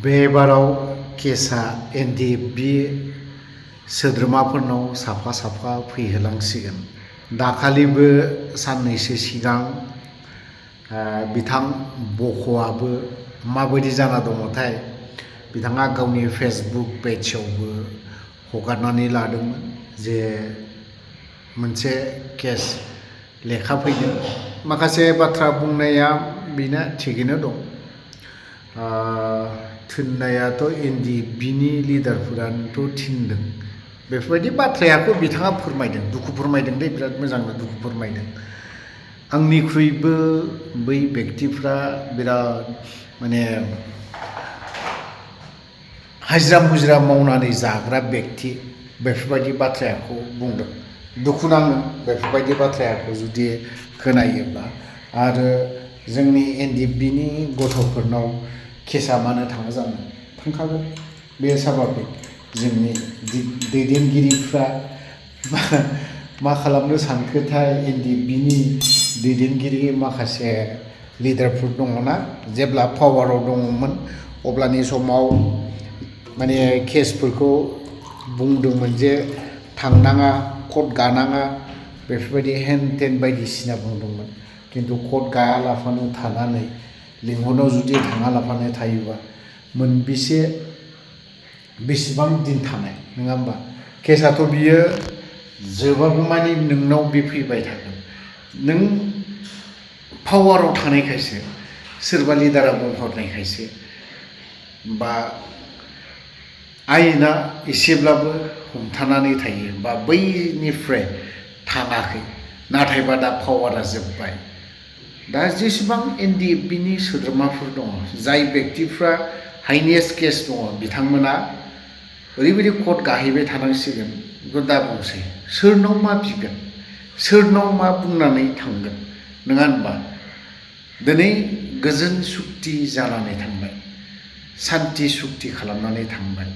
बे बाराव केसआ एनडिएफबि सोद्रोमाफोरनाव साफा साफा फैहोलांसिगोन। दाखालिबो साननैसो सिगां बिथां बख'आबो माबायदि जाना दङथाय बिथाङा गावनि फेसबुक पेजआवबो हगारनानै लादोंमोन जे मोनसे केस लेखा फैदों। माखासे बाथ्रा बुंनाया बेना थिगैनो दं। थिननायाथ' एनडिएफबिनि लिडारफोरानोथ' थिनदों। बेफोरबायदि बाथ्रायाखौ बिथाङा फोरमायदों, दुखु फोरमायदों दे, बिराद मोजांनो दुखु फोरमायदों। आंनिख्रुइबो बै बेक्तिफ्रा बिराद माने हाजिरा मुजिरा मावनानै जाग्रा बेक्ति बेफोरबायदि बाथ्राखौ बुंदों। दुखु नाङो बेफोरबायदि बाथ्राखौ जुदि खोनायोब्ला। आरो जोंनि एनडिएफबिनि गथ'फोरनाव केसआ मानो थाङा जानो, थांखागोन, बे स्वाभाबिक। जोंनि दैदेनगिरिफ्रा मा खालामनो सानखोथाय एनडिएफबिनि दैदेनगिरि माखासे लिडारफोर दङना, जेब्ला पावाराव दङमोन अब्लानि समाव माने केसफोरखौ बुंदोंमोन जे थांनाङा, कर्ट गानाङा, बेफोरबायदि हेन टेन बायदिसिना बुंदोंमोन। खिन्थु कर्ट गायालाफानो थानानै लिंहरनायाव जुदि थाङालाफानो थायोबा बेसेबां दिन थानाय, नङा होमबा? केसआथ' बियो जोबागौमानि नोंनाव बे फैबाय थागोन। नों पावाराव थानायखायसो, सोरबा लिडारा बुंहरनायखायसो, बा आयेना एसेब्लाबो हमथानानै थायो, बा बैनिफ्राय थाङाखै। नाथायबा दा पावारा जोब्बाय। दा जेसेबां एनडिएफबिनि सोद्रोमाफोर दङ, जाय बेक्तिफ्रा हाइनेस्ट केस दङ, बिथांमोना ओरैबायदि कर्ट गाहैबाय थानांसिगोन। बेखौ दा बुंसै, सोरनाव मा बिगोन, सोरनाव मा बुंनानै थांगोन, नङा होनबा? दिनै गोजोन सुक्ति जानानै थांबाय, सान्ति सुक्ति खालामनानै थांबाय।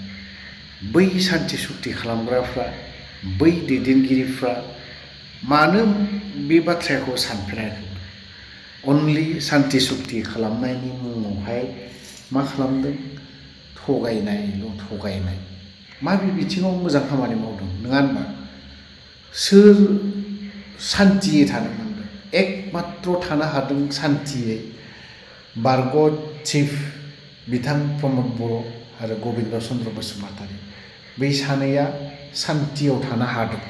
बै सान्ति सुक्ति खालामग्राफ्रा, बै दैदेनगिरिफ्रा मानो बे बाथ्राखौ सानफेराखैमोन? अनलि सान्ति सुक्ति खालामनायनि मुङावहाय मा खालामदों? थगायनाय। माबे बिथिङाव मोजां खामानि मावदों, नङा होनबा? सोर सान्तियै थानो मोनदों? एकमात्र थानो हादों सान्तियै बारग' चिफ बिथां प्रमद बर' आरो गबिन्द चन्द्र बसुमतारी। बै सानैया सान्तियाव थानो हादों।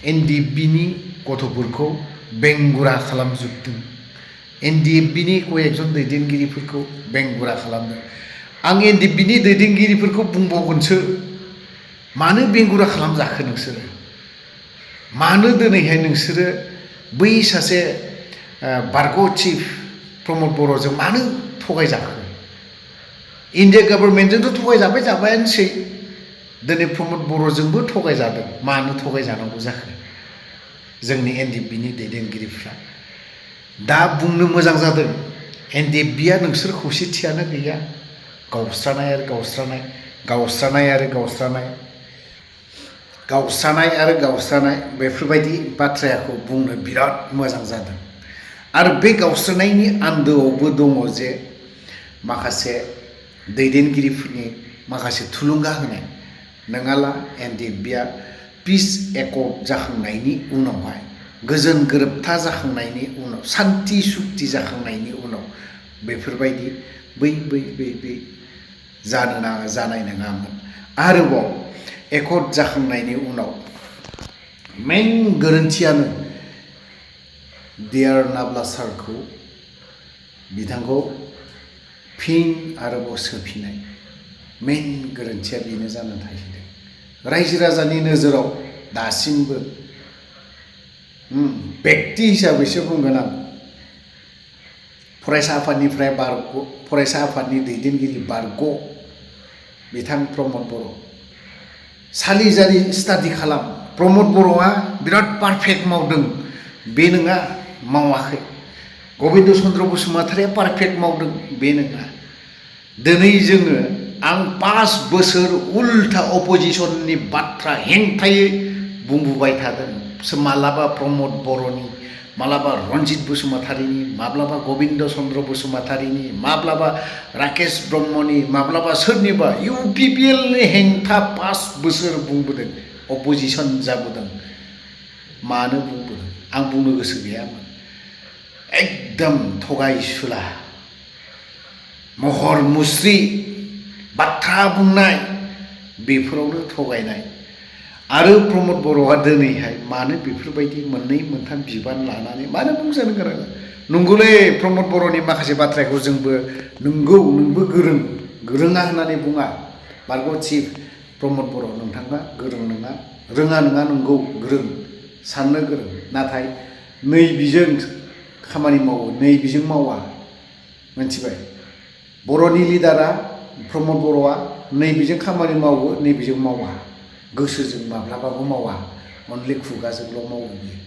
एनडिएफबिनि गथ'फोरखौ बेंगुरा खालामजोबदों। एनडिएफबिनि कयेकजन दैदेनगिरिफोरखौ बेंगुरा खालामदों। आं एनडिएफबिनि दैदेनगिरिफोरखौ बुंबावगोनसो, मानो बेंगुरा खालामजाखो नोंसोरो? मानो दिनैहाय नोंसोरो बै सासे बारग' चिफ प्रमद बर'जों मानो थगायजाखो? इन्डिया गभर्नमेन्टजोंथ' थगायजाबायानोसै, दिनै प्रमद बर'जोंबो थगायजादों। मानो थगायजानांगौ जाखो जोंनि एनडिएफबिनि दैदेनगिरिफ्रा? दा बुंनो मोजां जादों, एनडिएफबिया नोंसोर खौसेथियानो गैया। गावस्रानाय आरो गावस्रानाय बेफोरबायदि बाथ्राखौ बुंनो बिराद मोजां जादों। आरो बे गावस्रानायनि आन्दोआवबो दङ जे माखासे दैदेनगिरिफोरनि माखासे थुलुंगा होनाय। नङाला एनडिएफबिया पिस एकर्ड जाखांनायनि उनावहाय, गोजोन गोरोबथा जाखांनायनि उनाव, सान्ति सुक्ति जाखांनायनि उनाव बेफोरबायदि बै जानाय नङामोन। आरोबाव एकर्ड जाखांनायनि उनाव मेन गोरोन्थियानो डिआर नाब्ला सारखौ, बिथांखौ फिन आरोबाव सोफिननाय, मेन गोरोन्थिया बेनो जानानै थाहैदों। रायजो राजानि नोजोराव दासिमबो बेक्ति हिसाबैसो बुंगोन आं, फरायसा आफादनि दैदेनगिरि बारग' बिथां प्रमद बर', सालिजारि स्टाडि खालाम। प्रमद बर'आ बिराद पारफेक्ट मावदों बे नङा, मावाखै। गबिन्द चन्द्र बसुमतारीया पारफेक्ट मावदों बे नङा। दिनै जोङो, आं 5 बोसोर उल्था अपोजिसननि बाथ्रा हेंथायै बुंबोबाय थादों। मालाबा प्रमद बर'नि माब्लाबा रन्जित बसुमतारीनि माब्लाबा गबिन्द चन्द्र बसुमतारीनि माब्लाबा राकेश ब्रह्मनि माब्लाबा सोरनिबा UPPLनि हेंथा 5 बोसोर बुंबोदों अपोजिसन जाबोदों मानो बुंबोदों आं बुंनो गोसो गैयामोन एकदम थगायसुला महर मुस्रि बाथ्रा बुंनाय बेफोरावनो थगायनाय आरो प्रमद बर'आ दिनैहाय मानो बेफोरबायदि मोननै मोनथाम बिबान लानानै मानो बुंजानो गोनां नंगौलै प्रमद बर'नि माखासे बाथ्राखौ जोंबो नंगौ नोंबो गोरोङा होननानै बुङा बारग' चिफ प्रमद बर' नोंथाङा गोरों नङा रोङा नङा नंगौ गोरों साननो गोरों नाथाय नैबिजों खामानि मावो नैबिजों मावा मिथिबाय बर'नि लिडारा प्रमद बर'आ नैबिजों खामानि मावो नैबिजों मावा गोसोजों माब्लाबाबो मावा अनलि खुगाजोंल' मावो बियो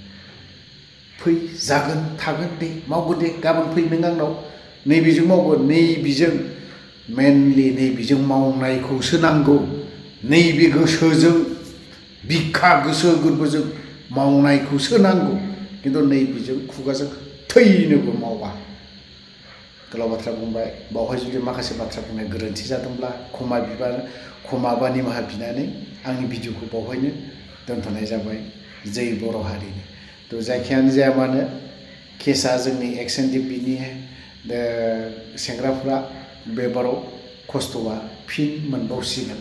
फै जागोन थागोन दे मावगोन दे गाबोन फै नों आंनाव नैबिजों मावगोन नैबिजों मेनलि नैबिजों मावनायखौसो नांगौ नैबे गोसोजों बिखा गोसो गोरबोजों मावनायखौसो नांगौ खिन्थु नैबिजों खुगाजों थैनोबो मावा गोलाव बाथ्रा बुंबाय बावहाय जुदि माखासे बाथ्रा बुंनाय गोरोन्थि जादोंब्ला क्षमा बा निमाहा बिनानै आंनि भिडिअखौ बावहायनो दोनथ'नाय जाबाय जै बर' हारिनि थ' जायखियानो जाया मानो केसआ जोंनि एक्स एनडिपिनि सेंग्राफ्रा बेबाराव खस्थ'आ फिन मोनबावसिगोन